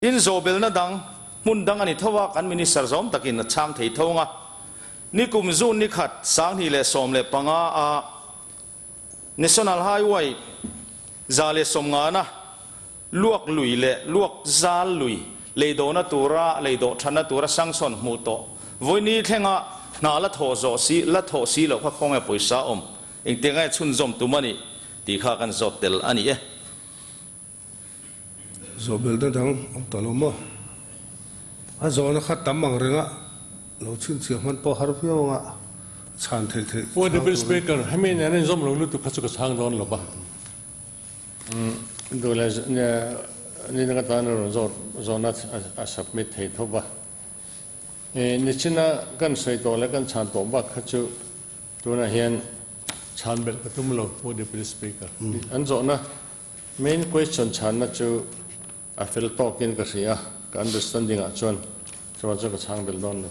Tin, zawhbelna dang, hmun dang a ni tho a, kan Minister zawm takin a chhang thei tho ang a. Nikum June ni khat, 2015 a National Highway 150na luak lui leh luak zal lui leidawhna tura leidawh thatna tura sanction hmuh tawh vawiini thlenga hna la thawh zawh si la thawh si loh kha khawnge pawisa awm engtiang nge chhunzawm tum a nih tih kha kan zawt tel a ni e. Zawhbelna dang awm tawh lo maw? A zawhna kha tam ang renga lo chhinchhiah hman pawh har viau anga chhan theih theih Pu chhang Deputy turin. Speaker, hemi nen an inzawm lo lutuk kha chu ka chhang dawn lo va. Duh leh ni dang atan a rawn zawt zawhna a submit thei tho va. Nichina kan sawi tawh leh kan chhan tawh bak kha chu tunah hian chhan belh ka tum lo, Pu Deputy Speaker. An zawhna Main question chhanna chu a fel tawkin ka hria, ka understanding ah chuan chuan chu ka chhang belh dawn lo.